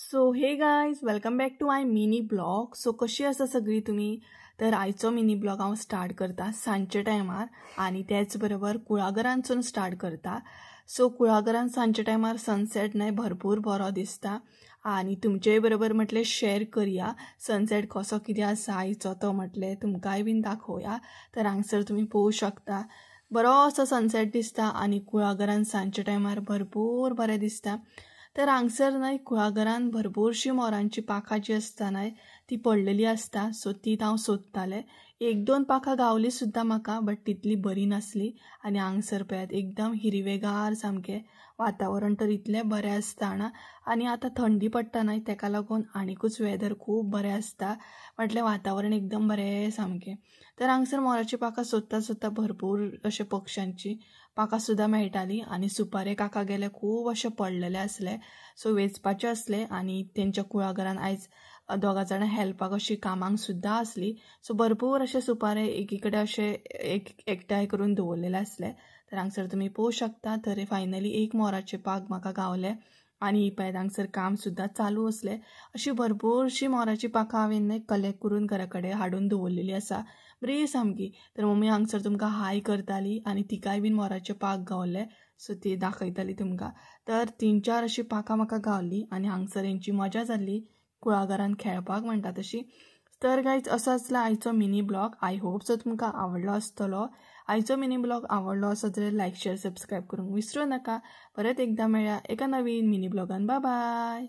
So hey guys, welcome back to my mini blog. So कशी आसा सगळी तुमी? तर आयचो मिनी ब्लॉग हांव स्टार्ट करता सांजच्या टायमार आनी त्याच बरोबर कुळागरांसून स्टार्ट करता. सो कुळागरान सांजच्या टायमार सनसेट न्हय भरपूर बरो दिसता आनी तुमचेय बरोबर म्हटलें शेअर करया सनसेट कसो कितें आसा आयचो तो म्हटलें तुमकांय बीन दाखोवया. तर हांगसर तुमी पळोवंक शकता बरो असो सनसेट दिसता आनी कुळागरान सांजच्या टायमार भरपूर बरें दिसता. तर हांगसर न्हय कुळागरान भरपूरशी मोरांची पाखां जी आसता न्हय ती पडलेली आसता. सो ती हांव सोदतालें, एक दोन पाखां गावली सुद्दां म्हाका, बट तितली बरी नासली. आनी हांगसर पळयात एकदम हिरवेगार सामकें वातावरण तर इतलें बरें आसता ना. आनी आतां थंडी पडटा न्हय तेका लागून आनीकूच वेदर खूब बरें आसता, म्हटलें वातावरण एकदम बरें सामकें. तर हांगसर मोराची पाखां सोदता सोदता भरपूर अशें पक्ष्यांची पाखां सुद्दां मेळटाली आनी सुपारे काका गेले खूब अशे पडलेले आसले. सो वेचपाचे आसले आनी तेंच्या कुळागरान आयज दोगा जाणां हेल्पाक अशी कामांक सुद्दां आसली. सो भरपूर अशे सुपारे एकी कडेन अशे एक एकठांय करून दवरलेले आसले. तर हांगसर तुमी पळोवंक शकता. तर फायनली एक मोराचे पाक म्हाका गावले आनी पळयात हांगसर काम सुद्दां चालू आसलें. अशी भरपूरशी मोराची पाखां हांवें न्हय कलेक्ट करून घरा कडेन हाडून दवरलेली आसा, बरी सामकी. तर मम्मी हांगसर तुमकां हाय करताली आनी तिकाय बीन मोराचे पाक गावले, सो ती दाखयताली तुमकां. तर 3-4 अशी पाखां म्हाका गावली आनी हांगसर हेंची मजा जाल्ली कुळागरान खेळपाक म्हणटा तशी. तर गायज असो आसला आयचो mini blog. I hope so तुमकां आवडलो आसतलो. आयचो मिनी ब्लॉग आवडलो आसत जाल्यार लायक शेअर सबस्क्रायब करूंक विसरूं नाका. परत एकदां मेळया एका नवीन मिनी ब्लॉगान. बाय बाय.